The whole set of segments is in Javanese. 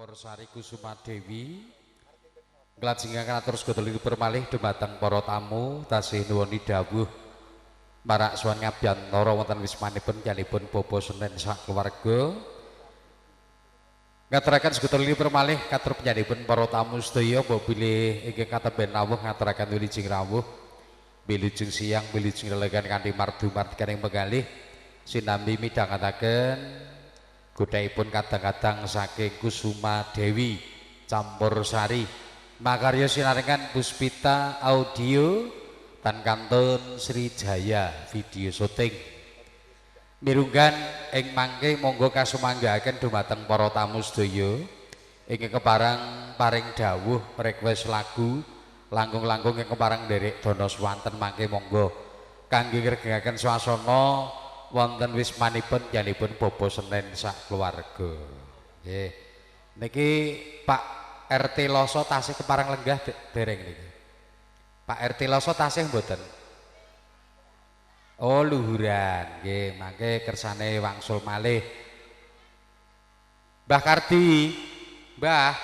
Campur Sari Kusuma Dewi. Nglajengaken atur segodol permalih dumateng para tamu tasih nuwuni dawuh marak sowan ngabiyantara wonten wismanipun kalihipun Bapak Senen sak keluarga. Ngaturaken segodol permalih katur panjenenganipun para tamu sedaya mbok bilih ingkang katemben rawuh ngaturaken wilujeng rawuh, wilujeng siang, wilujeng lelegan kanthi mardu mardikaning penggalih sinambi midhangetaken godhaipun kadang-kadang saking Kusuma Dewi Campur Sari makarya sinarengan Puspita Audio tan kantun Srijaya video syuting. Mirunggan ing mangke monggo kasumanggaaken dumateng para tamu sedaya ingkang kepareng paring dawuh request lagu langkung-langkung ingkang kepareng nderek dana swanten mangke monggo kangge ngregengaken swasana wonten wismanipun janipun Bapak Senen sak keluarga. Nggih. Niki Pak RT Loso tasih kepareng lenggah dereng niki. Pak RT Loso tasih mboten? Oh, luhuran. Nggih, mangke kersane wangsul malih. Mbah Kardi, Mbah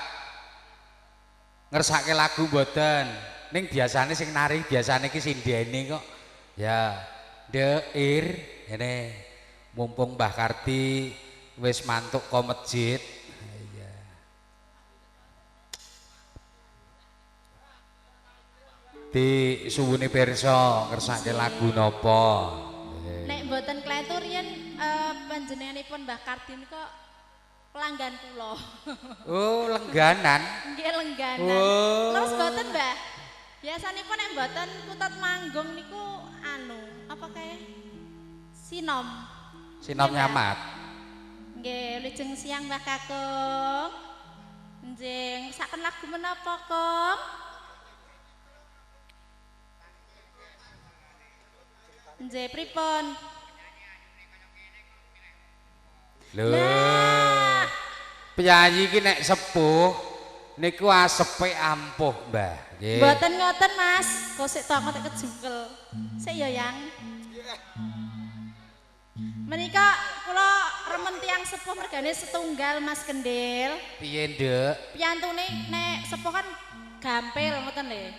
ngersake lagu mboten? Ning biasane sing nari biasane iki sindene kok. Ya, Ndek Ir ini mumpung Mbah Kardi wis mantuk ke masjid. Iya. Di suwune pirsa ngersake lagu napa? Nek mboten kletu riyen panjenenganipun Mbah Kardi nika pelanggan kula. Oh, lengganan. Nggih, lengganan. Oh. Terus mboten, Mbah? Biasanipun nek mboten kutut manggung niku anu, apa kae? Sinom. Sinom nyamat. Nggih, wilujeng siang Mbah Kakung. Nggih, ngersakaken lagu menapa, Kong? Nggih, pripun? Lho. Piyayi iki nek sepuh niku asepe ampuh, Mbah. Nggih. Mboten ngoten, Mas. Kok sik to aku tek kejungkel. Sik ya, Yang. Menika kula remen tiyang sepuh mergane setunggal Mas Kendil. Piye, Nduk? Piyantune nek sepuh kan gampil ngoten lho.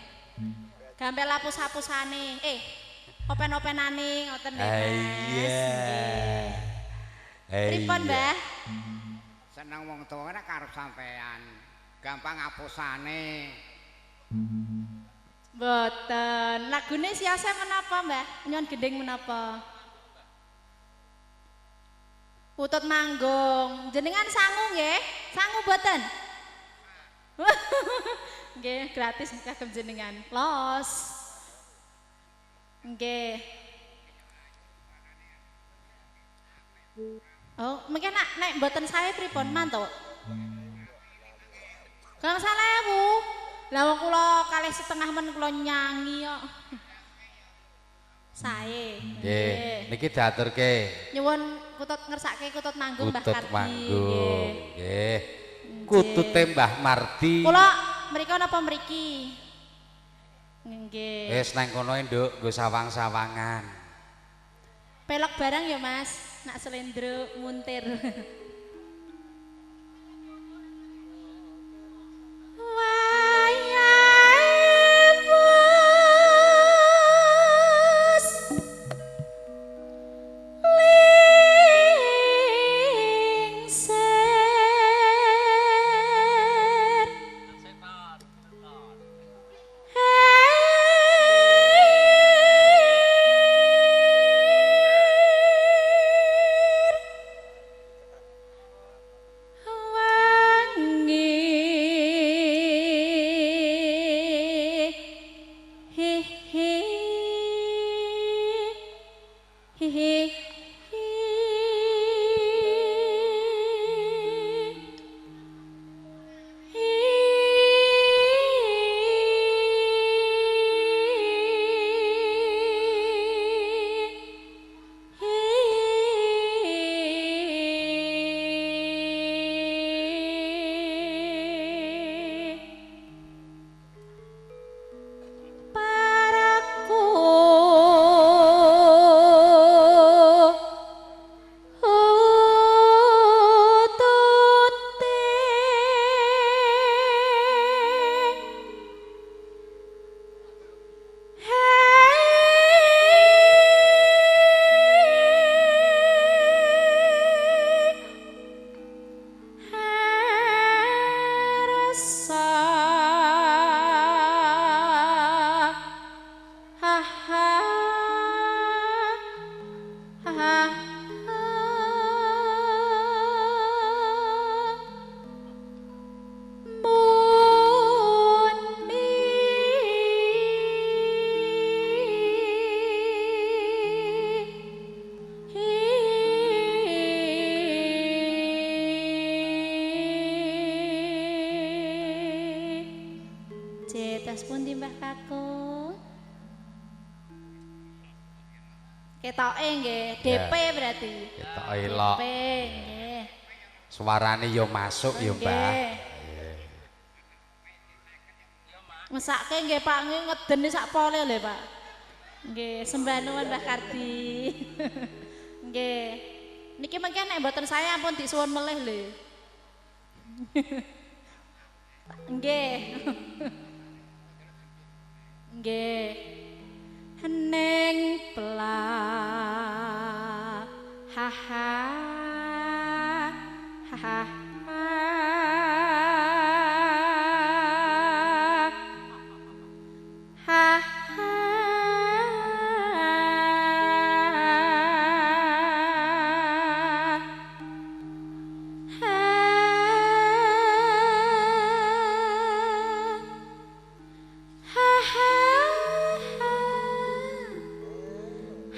Gampil apus-apusane. Open-openane ngoten lho, Mas. Iya. Pripun, Mbah? Seneng wong tuwa nek karep sampean. Gampang apusane. Mboten. Lagune siase menapa, Mbah? Nyuwun gending menapa? Kutut manggung. Jenengan sangu nggih? Sangu mboten? Nggih, gratis kagem jenengan. Los. Nggih. Oh, mungkin nek mboten sae pripun mantuk? Gangsal ewu. Lah wong kula 2,5 men kula nyanyi kok. Sae. Nggih, niki diaturke. Nyuwun kutut ngersake kutut manggung Mbah Kardi. Kutut manggung. Nggih. Kutute Mbah Mardi. Kula mriko napa mriki? Nggih. Wis nang kono Nduk, nggo sawang-sawangan. Pelok barang ya, Mas. Nak selendro muntir. Kados pundi Mbah Kakung? Ketoke nggih, DP berarti. Ketoke elok. DP nggih. Suarane ya masuk ya, Mbah. Mesake nggih Pak, ngedeni sak pole lho, Pak. Nggih, sembah nuwun Mbah Kardi. Nggih. Niki mengke nek mboten saya ampun disuwun melih lho. Nggih. Nggih. Hening pelak. Ha ha. Ha ha.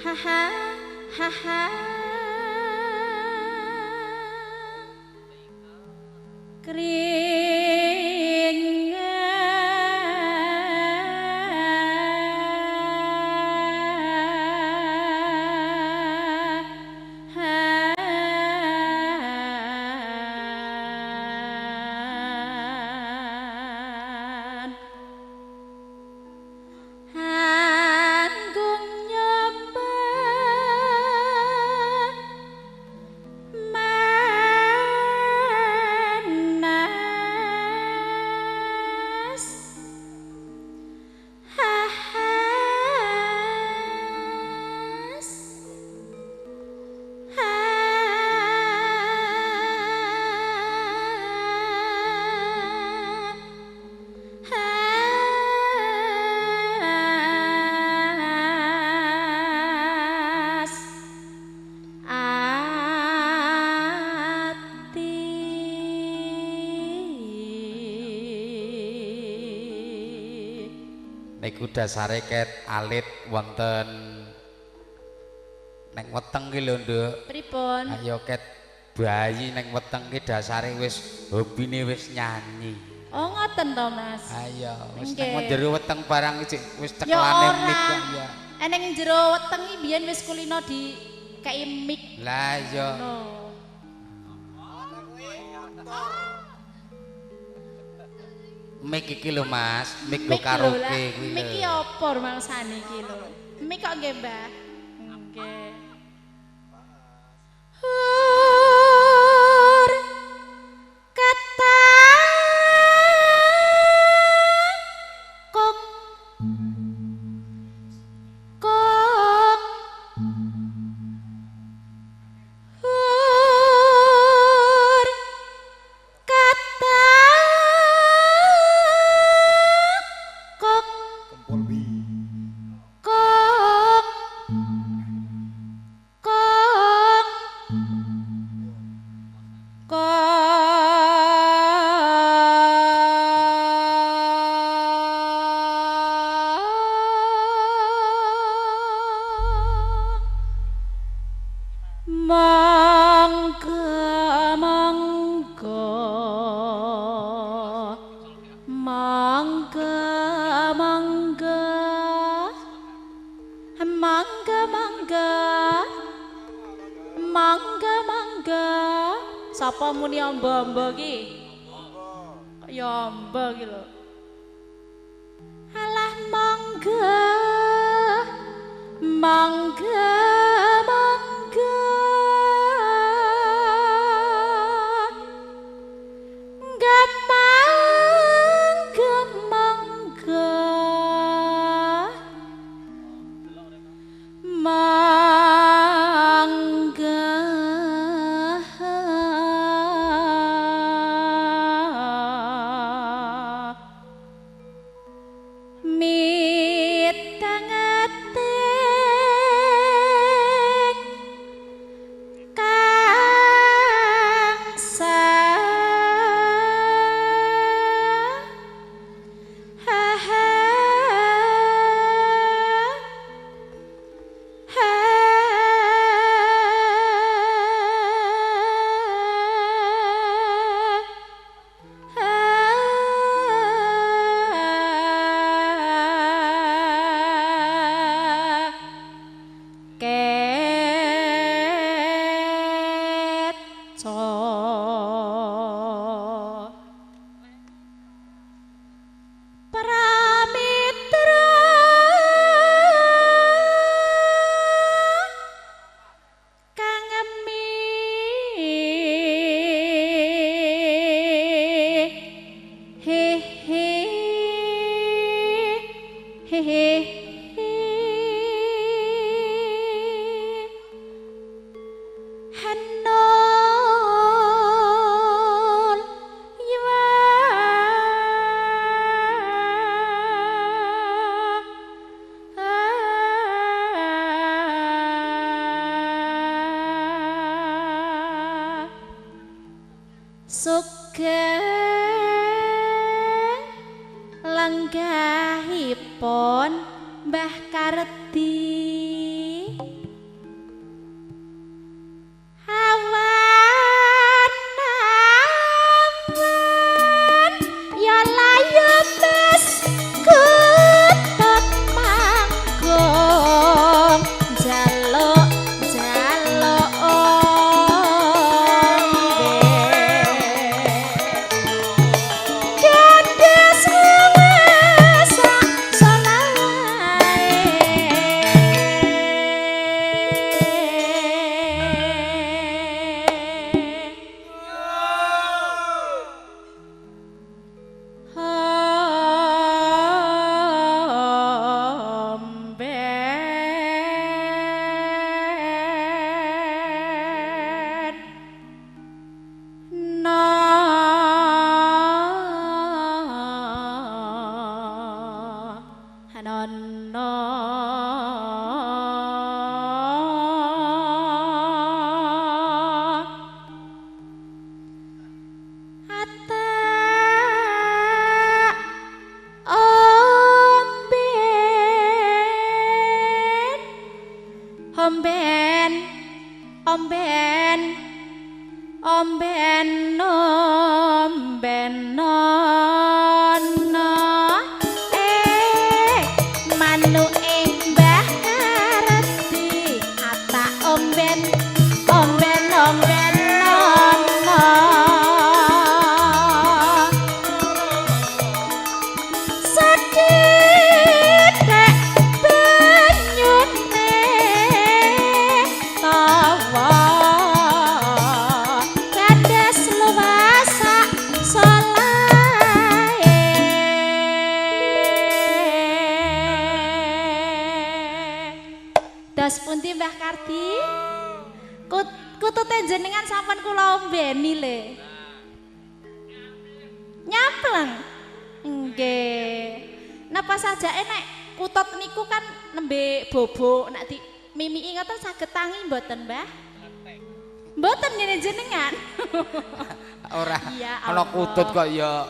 Ha ha. Ha ha. Kringan Anggung nyoba manas hahas has ati. Niku dasare ket alit wonten neng weteng ki lho, Nduk. Pripun? Ayo ket bayi neng weteng ki dasare wis hobine wis nyanyi. Oh ngoten to, Mas. Ayo wis Nggih. nang jero weteng barang iki wis Ya cekelane ora. mic kok ya. Eneng jero weteng iki biyen wis kulino di kei mic. Lah iya. No. Mic iki lho, Mas, mic go Mic lho lah. karaoke kuwi Mic iki lho. apa rumangsane iki lho? Mic kok nggih, Mbah? Nggih. Hur ketakung kung hur ketakung Kempul bi. kung kung kung mangga mangga mangga mangga mangga mangga mangga mangga. Sapa muni amba-amba ki? Kok ya amba ki lho. Alah mangga mangga mangga Nggak mangga mangga mangga mitangate Pripun Mbah Kardi? Awan awan ya layu wis kutut manggung jaluk jaluk ombe gandes sak solahe. Omben no no Ata omben omben omben omben omben no manuke Mbah Kardi ata omben omben omben no Sethithik banyune tawa kandes luwes sak solahe. Das pundi Mbah Kardi? Kutute jenengan sampun kula ombeni le. Nyampleng. Nggih. Napa sajake nek kutut niku kan nembe bobok nek di mimiki ngoten saged tangi mboten, Mbah? Mboten ngene jenengan. Ora Ya ana Allah. kutut kok ya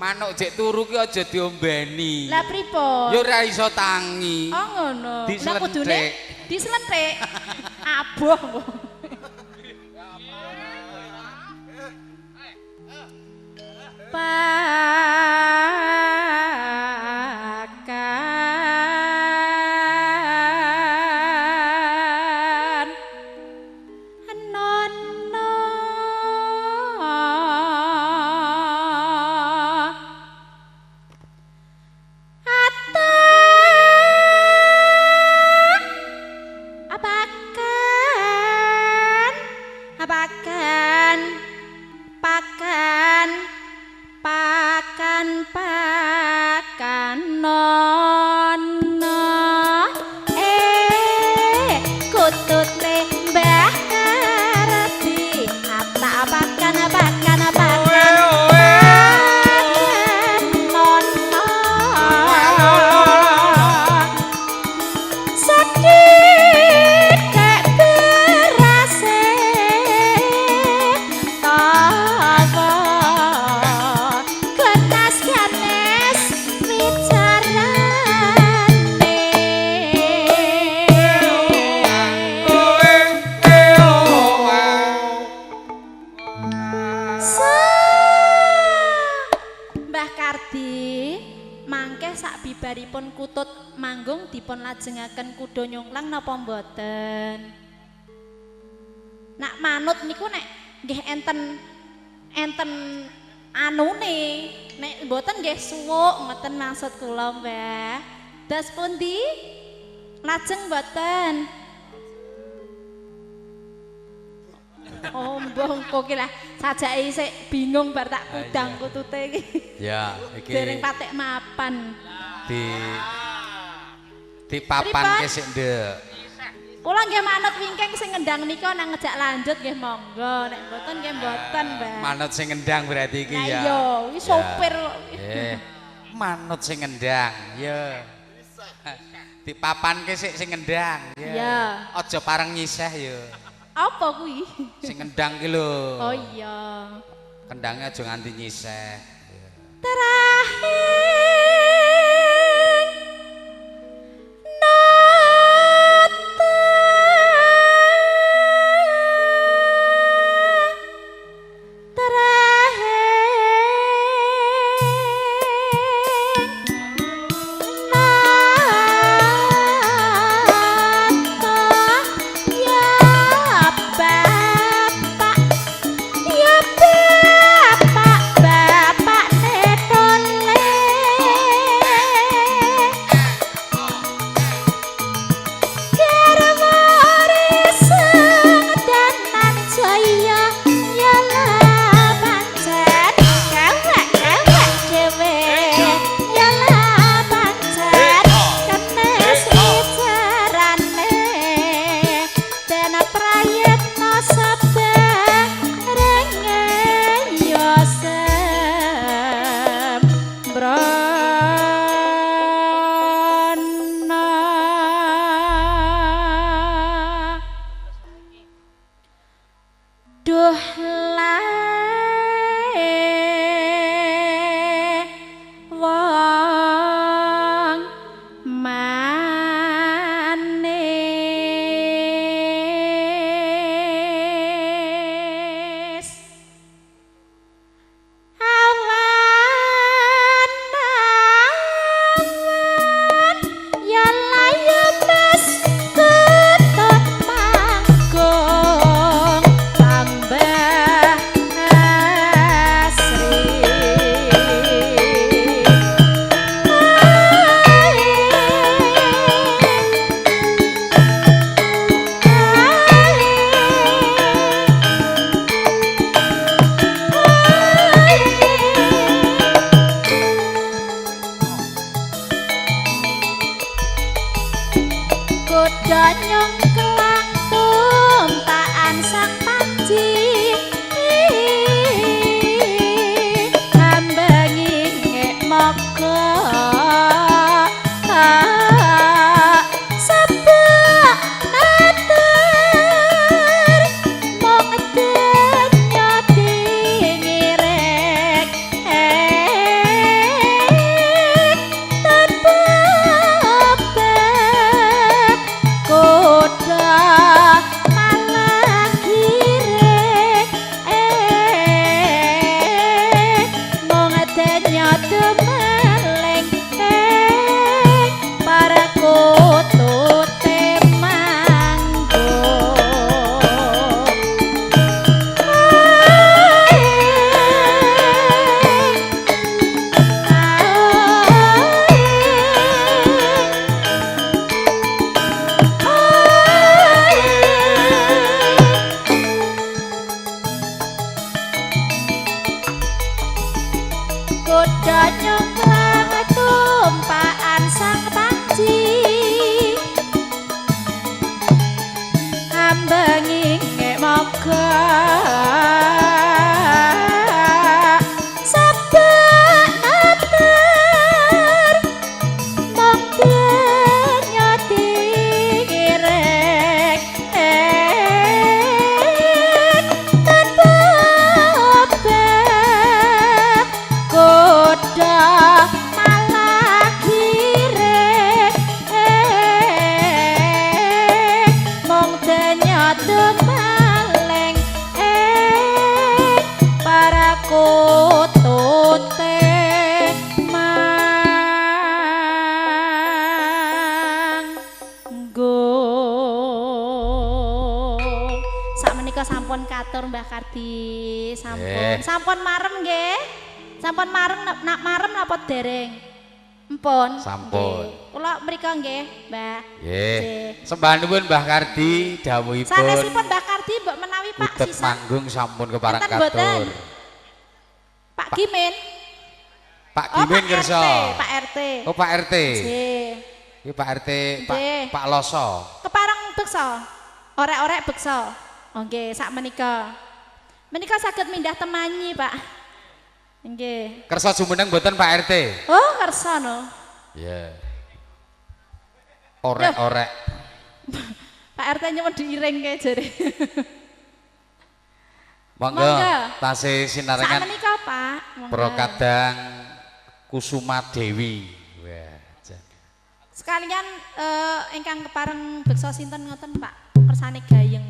manuk jek turu ki aja diombeni. Lah pripun? Ya ora iso tangi. Oh ngono. Lah Diselentik. kudune diselentik. Aboh kok. Pakan nono ata apakan apakan pakan pakan pakan nono kutute Mbah Kardi ata pakan pakan pakan pakan nono Sethithik berase tawa kertas ganes wicarane. Mbah Kardi mangke sak bibaripun kutut manggung dipun lajengaken kuda nyongklang napa mboten? Nak manut niku nek nggih enten enten anune, nek mboten nggih suwuk ngoten maksud kula, Mbah. Das pundi? Lajeng mboten? Oh, mbong kok ki lah sajake isih bingung bar tak kudang kutute iki. Ya, iki Dereng patek mapan. Di dipapanke sik, Nduk. Kula nggih manut wingking sing ngendang nika nang ngejak lanjut nggih monggo, nek mboten nggih mboten, Mbah. Manut sing ngendang berarti iki Lah ya. iya, iki sopir kok. Manut sing ngendang, ya. Dipapanke sik sing ngendang, ya. Iya. Aja pareng nyiseh ya. Apa kuwi? Sing ngendang ki lho. Oh iya. Kendangnya aja nganti nyiseh. Terakhir Kuda nyungkrang tumpakan sang panji ambengi moga sabak nater mong donya direk tanpa obah kuda malah girek mong donya tumaleng para kutute manggo. Sakmenika sampun katur Mbah Kardi, sampun. Sampun marem nggih. Sampun marem nak marem napa dereng? Empun. Sampun. Kula mriko nggih, Mbah. Nggih. Sembah nuwun Mbah Kardi dawuhipun. Sanesipun Mbah Kardi mbok menawi Pak Utet sisa. Manggung sampun kepareng Enten katur. Pak Gimin. Pak Oh, Gimin Pak kersa. RT, Pak RT. Oh, Pak RT. Nggih. Iki Pak RT, Pak Nggih. Pak Loso. Kepareng beksa. Orek-orek beksa. Oh nggih, sak menika. Menika saged mindah temanyi, Pak. Nggih. Kersa jumeneng mboten Pak RT? Oh, kersa no. Iya. Orek-orek. Pak RT nyuwun diiringke jare. Monggo tasih sinarengan. Sak menika, Pak. Monggo. Prokadang Kusuma Dewi. Wah, jan. Sekalian ingkang kepareng beksa sinten ngoten, Pak? Kersane gayeng.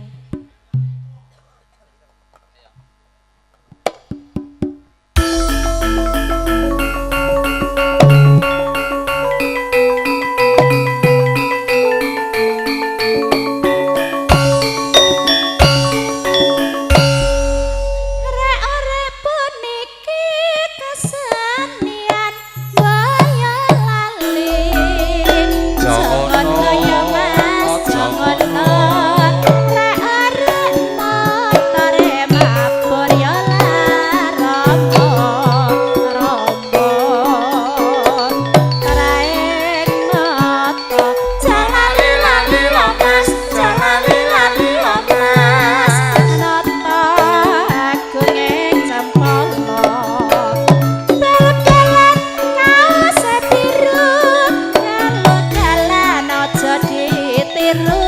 Rek-orek puniki kesenian Boyolali. Jangan ya Mas, jangan. Rek-orek motore mabur ya romo romo. Raeng noto jangan lali lo Mas, jangan lali lo Mas. Noto agung cempolo. Bal-balan kaos biru, kalau dalan aja ditiru.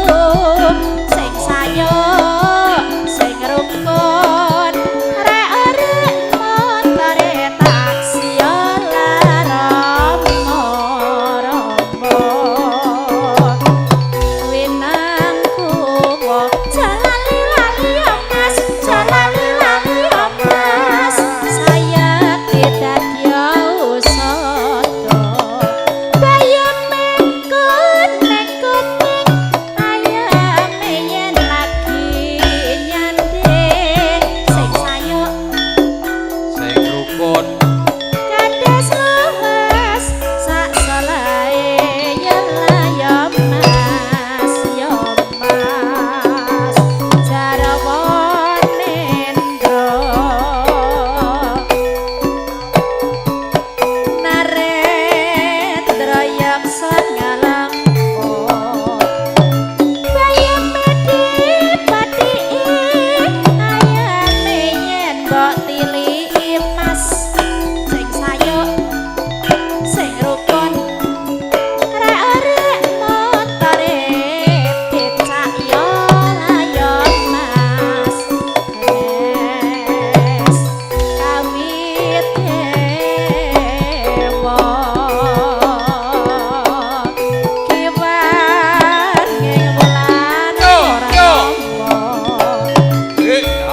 Sing sayuk, sing rukun, rek-orek motore taksi ya romo romo. Winang kuwo jalan lali ya Mas, jalan lali ya Mas. Saya tidak usada. Bayame kuning kuning, ayame yen lagi nyandhe. Sing sayuk Sing rukun. Kades luwes sak solahe ya lah ya Mas, ya Mas. Jarwo nendro Narendra yaksa ngalangko. Bayame dipatiki, ayame yen mbok tiliki Mas. Sing sayuk, sing rukun, rek-orek motore becak ya lah ya Mas. Wes kawit dewa kiwan wulan ora nampa.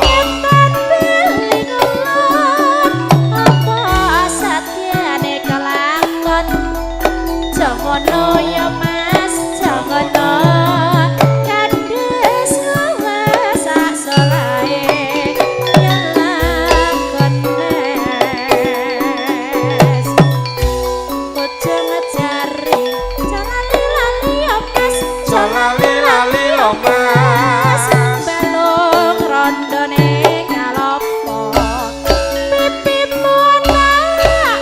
Intan piling ulun apa satyane kelakon. Jangono ya Mas, jangono. Kades luwes sak solahe ya lakon nes. Ujung jari jangan lali ya Mas, Jangan lali ya Mas. Balung rondone ngalopo. Pipimu tak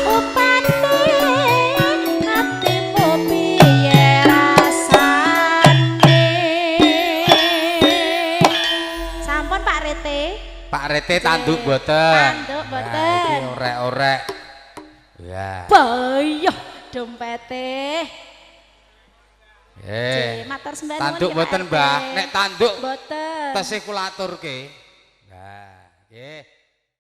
RT tanduk mboten. Tanduk mboten. Iki orek-orek. Ya. Boyoh dompete. Matur sembah nuwun. Tanduk mboten, Mbah. Nek tanduk mboten. Tesih kula aturke. Nah, nggih.